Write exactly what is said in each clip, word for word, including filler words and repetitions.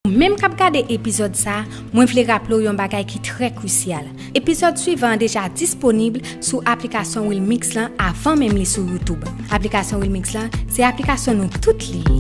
Menm k ap gade epizòd sa a, mwen vle raple w yon bagay ki trè krisyal. Epizòd swivan an deja disponib sou aplikasyon Wilmix lan avan menm li sou YouTube. Aplikasyon Wilmix lan, se aplikasyon nou tout li ye.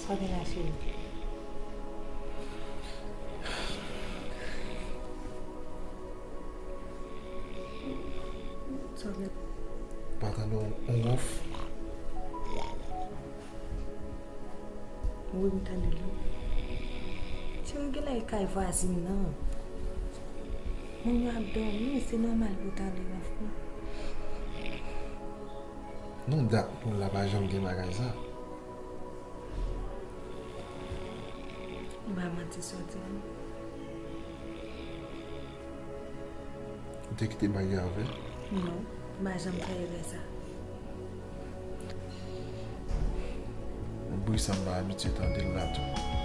Sa w gen la, cheri? Sa w gen? Pantalon on wof. Wi, m tande l wi. Cheri, genlè e kay vwazin nan. Moun yo ap dòmi, se nòmal pou w tande wof wi. Non, dat moun la pa janm gen bagay sa. M pa manti sa w di a non. Ou te kite m al gen avè l? Non, m pa janm fè erè sa. Bri sa m pa abitye tande l la tou.